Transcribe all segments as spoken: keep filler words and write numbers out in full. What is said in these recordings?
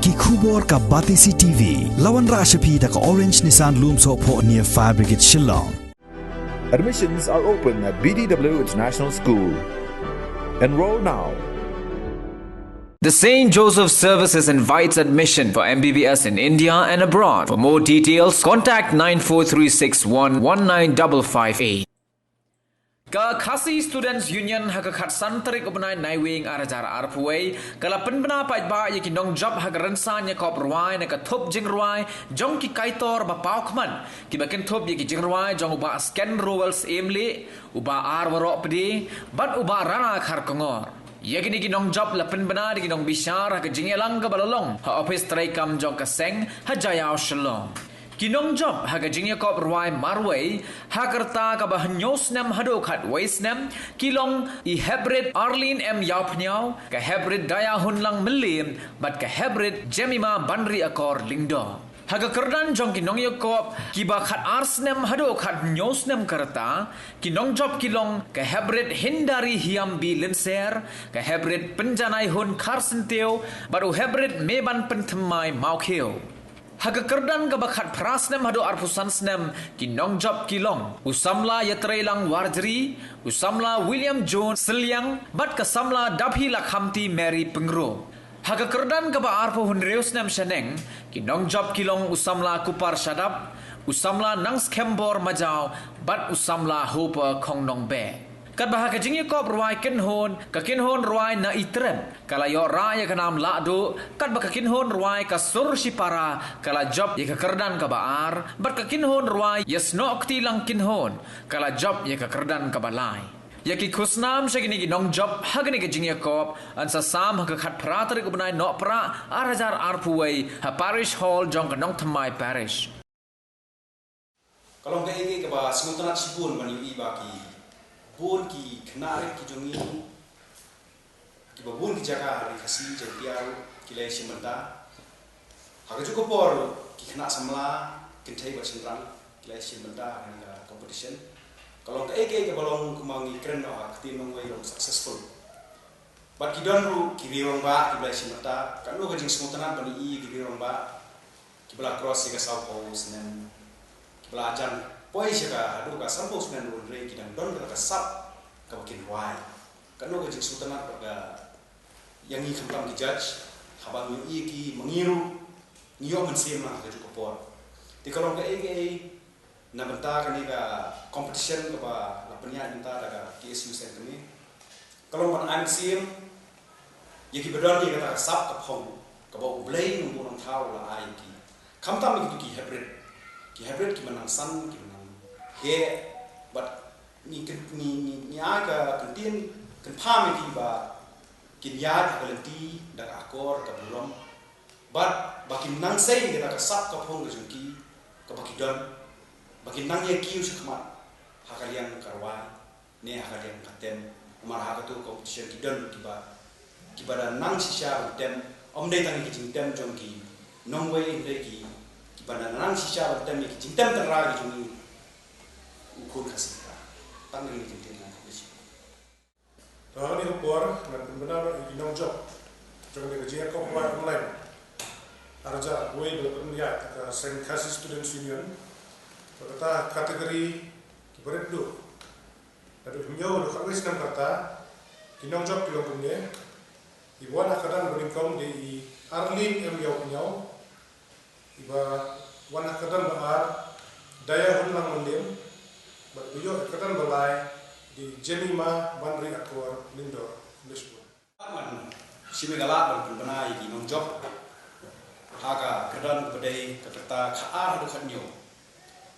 Ki khubor ka Batesi T V. La wanrah sha phi da ka Orange Nissan Lumsohphoh near Fire Brigade Shillong. Admissions are open at B D W International School. Enroll now. The Saint Joseph Services invites admission for M B B S in India and abroad. For more details, contact nine four three six one one nine double five eight. Ka Khasi Students Union ha ka khatsan tarik u bnai Naiwieng ar hajar arphew wei ka la pynbna paidbah ïa ki nongjop ha ka rynsan ïakop rwai na ka thup jingrwai jong ki kaitor ba paw khmat kiba kynthup ïa ki jingrwai jong u Bah Sken Rowell Syiem Lieh, u Bah R Waroh Pde bad u Bah Rana Kharkongor. Ïa kine ki nongjop la pynbna da ki nongbishar ha ka jingïalang kaba la long ha ophis treikam jong ka seng ha Jaïaw Shillong. Ki nongjop ha ka jingïakop rwai marwei ha ka rta kaba hynñiew snem haduh khatwei snem ki long i Heprit Arlene M Ïawphniaw, ka Heprit Dayahunlang Mylliem bad ka Heprit Jemima Banriakor Lyngdoh. Ha ka kyrdan jong ki nongïakop kiba khatar snem haduh khathynñiew snem ka rta, ki nongjop ki long ka Heprit Hindari Hiam B Lynser, ka Heprit Pynjanai Hun Kharsyntiew bad u Heprit Meban Pynthymmai Mawkhiew. Ha ka kyrdan kaba khatphra snem haduh arphew san snem ki nongjop ki long u samla Ïatreilang Warjri, u samla William Jones Sylliang bad ka samla Daphi Lakhamti Mary Pyngrope. Ha ka kyrdan kaba arphew hynriew snem shaneng ki nongjop ki long u samla Kupar Shadap, u samla Nangskhem Bor Majaw bad u samla Hope Khongnongbeh. Katba ha ka jingïakop rwai kynhun, ka kynhun rwai Na I Trep ka la ïoh rah ïa ka nam lahduh, katba ka kynhun rwai Ka Sur Shipara ka la jop ïa ka kyrdan kaba ar bad ka kynhun rwai Ïasnoh Kti Lang Kynhun ka la jop ïa ka kyrdan kaba lai. Ïa ki khusnam sha kine ki nongjop ha kane ka jingïakop yn sa sam ha ka khatphra tarik u bnai Nohprah ar hajar arphew wei ha Parish Hall jong ka Nongthymmai Parish. Ka long kaei kaei kaba sngewtynnat shibun ban ïohi ba ki bun ki khynnah rit ki jong ngi kiba bun ki jaka ha ri Khasi Jaiñtia ruh ki la ïashim bynta. Ha kajuh ka por ki khynnah samla kynthei bad shynrang ki la ïashim bynta ha kane ka competition. Ka long kaei kaei kaba long kumba ngi kren noh ha ka ktien nongwei long successful. Bad ki don ruh ki riew rangbah kiba la ïashim bynta. Katno ka jingsngewtynnat ban ïohi ïa ki riew rangbah kiba la cross ïa ka sawphew snem, kiba la jan poi sha ka haduh ka sanphew snem ruh hynrei ki dang don kata ka sap kaba kin rwai. Katno ka jingsngewtynnat bad ka ïa ngi khamtam ki judge, haba ngi ïohi ïa ki ma ngi ruh ngi ïoh mynsiem lang ha kajuh ka por. Te ka long kaei kaei na bynta kane ka competition kaba la pynïaid mynta da ka K S U Seng Kmie. Ka long ban ai mynsiem ïa kiba don ïa kata ka sap ka phong kaba U Blei Nongbuh Nongthaw u la ai ïa ki. Khamtam ïa kito ki heprit, ki heprit kiba nang san, kiba nang heh, bad ngi kyn- ngi ngi ngi ai ka kyntien kynpham ïa ki ba kin ïaid ha ka lynti da ka akor ka burom. Bad ba kin nang sei ïa kata ka sap ka phong ka jong ki kaba ki don, ba kin nang ïa kiew shakhmat ha ka liang ka rwai ne ha ka liang ka tem. Namar ha kato ka competition ki don kiba kiba da nang shisha ban tem, ym dei tang ïa ki jingtem jong ki nongwei hynrei ki kiba da nang shisha ban tem ïa ki jingtem tynrai ki jong ngi u khun Khasi. Tang ïa ki jingtem nang ka. Te ha kane ka por ngan pynbna noh ïa ki nongjop jong kane ka jingïakop rwai online ar hajar arphew wei ba la pynïaid da ka seng Khasi Students Union. Ba kata ka category kiba rit duh naduh hynñiew haduh khatwei snem ka rta, ki nongjop ki long kumne. Kiba wan ha ka kyrdan ba nyngkong dei i Arlene M Ïawphniaw, iba wan ha ka kyrdan ba ar Dayahunlang Mylliem, bad iba ïoh ha ka kyrdan ba lai dei Jemima Banriakor Lyngdoh. Khublei shibun. Ngan shim ïa ka lad ban pynbna ïa ki nongjop ha ka kyrdan kaba dei ka rta khatar haduh khathynñiew.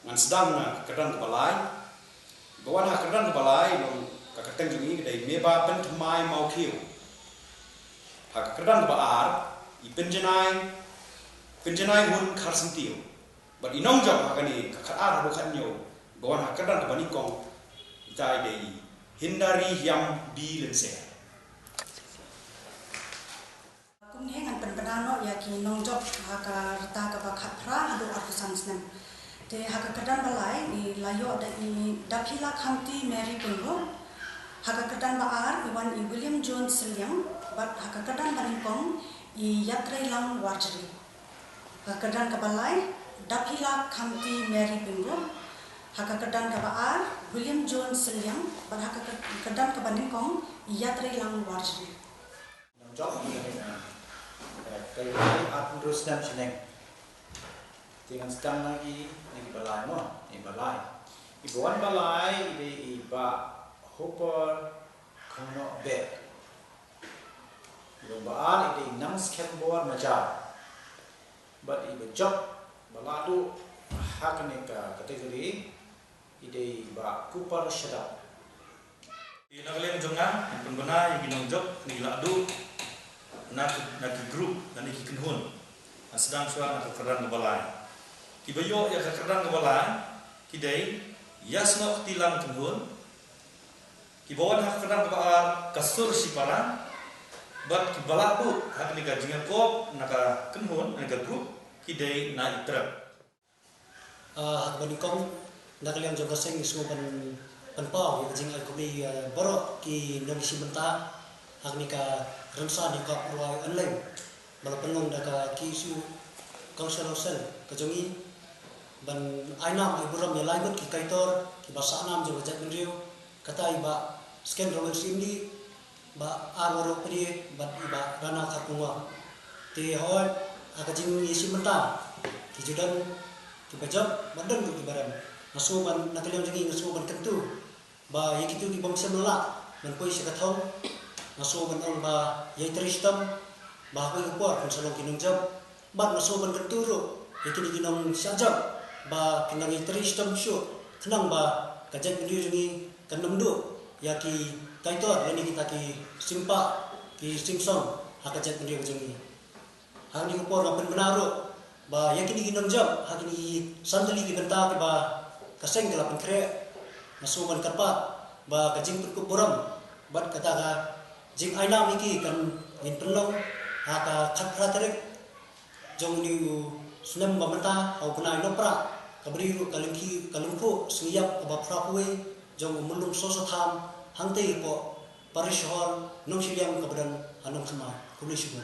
Ngan sdang na ka kyrdan kaba lai. Ba wan ha ka kyrdan kaba lai long ka kyrteng jong i ka dei Meba Pynthymmai Mawkhiew. Ha ka kyrdan kaba ar i Pynjanai, Pynjanai Hun Kharsyntiew. Bad i nongjop ha kane ka khatar haduh khathynñiew ba wan ha ka kyrdan kaba nyngkong, ita i dei i Hindari Hiam B Lynser. Kumne ngan pynbna noh ïa ki nongjop ha ka rta kaba khatphra haduh arphew san snem. Te ha ka kyrdan ba lai i la ïoh da i Daphila Khamti Mary Pyngrope. Ha ka kyrdan ba ar i wan i William Jones Sylliang. Bad ha ka kyrdan ba nyngkong Ïatreilang Warjri. Ha ka kyrdan kaba lai, Daphila Khamti Mary Pyngrope. Ha ka kyrdan kaba ar, William John Sylliang. Bad ha ka kyrdan kaba nyngkong, Ïatreilang Warjri. Nongjop ïa kane ka, eh, ka ïa ka arphew hynriew snem shaneng. Te ngan sdang na i, na i ba lai mo, i ba lai. I ba wan ba lai, i dei i Bah Hopper Khongnohbeh. I ba ar, i dei i Nang Skhenbor Majar. Bad i ba jop ba la duh ha kane ka category, i dei i Bah Kupar Shadap. Ïa na ka liang jong nga, ngan pynbna ïa ki nongjop, ki la duh na ki, na ki group, na ki kynhun. Ngan sdang shuwa na ka kyrdan kaba lai. Ki ba ïoh ïa ka kyrdan kaba lai, ki dei Ïasnoh Ktilang Kynhun. Ki ba wan ha ka kyrdan kaba ar, Ka Sur Shipara. Bad ki ba la duh ha kane ka jingïakop na ka kynhun, na ka group, ki dei Na I Trep. Ah, ha kaba nyngkong, na ka liang jong ka seng ngi sngew ban pynpaw ïa ka jingai khublei ïa baroh ki nongïashim bynta ha kane ka rynsan ïakop rwai online ba la pynlong da ka K S U Cultural Cell ka jong ngi, ban ai nam ai burom ïa lai ngut ki kaitor kiba sah nam jong ka jaitbynriew, kata i Bah Sken Roman Syiemlieh, Bah R. Warok Pdie bad i Bah Rana Kharkongor. Te hooid, ha ka jingïashim bynta ki ju don kiba jop bad don ruh kiba rem. Nga sngew ban, na ka liang jong ngi nga sngew ban kyntu ba ïa kito ki bym shym la lah ban poi sha ka thong, nga sngew ban ong ba ïai trei shitom, ba ha kawei ka por kin sa long ki nongjop. Bad nga sngew ban kyntu ruh ïa kine ki nongshah jop ba kin nang ïai trei shitom shuh khnang ba ka jaitbynriew jong ngi kan ym duh ïa ki kaitor lane kita ki singpah, ki singsong ha ka jaitbynriew jong ngi. Ha kane ka por nga pynbna ruh ba ïa kine ki nongjop ha kine ki san tylli ki bynta kiba ka seng ka la pynkhreh, nga sngew ban kyrpad ba ka jingpynkup burom bad kata ka jingai nam ïa ki kan ngin pynlong ha ka khatphra tarik jong une u snem ba mynta, ha u bnai Nohprah, kaba dei ruh ka lyngkhi, ka lyngkhuh sngi ïap kaba phra phew wei jong u Myllung Soso Tham, hangtei hapoh Parish Hall Nongshiliang kaba don ha Nongthymmai. Khublei shibun.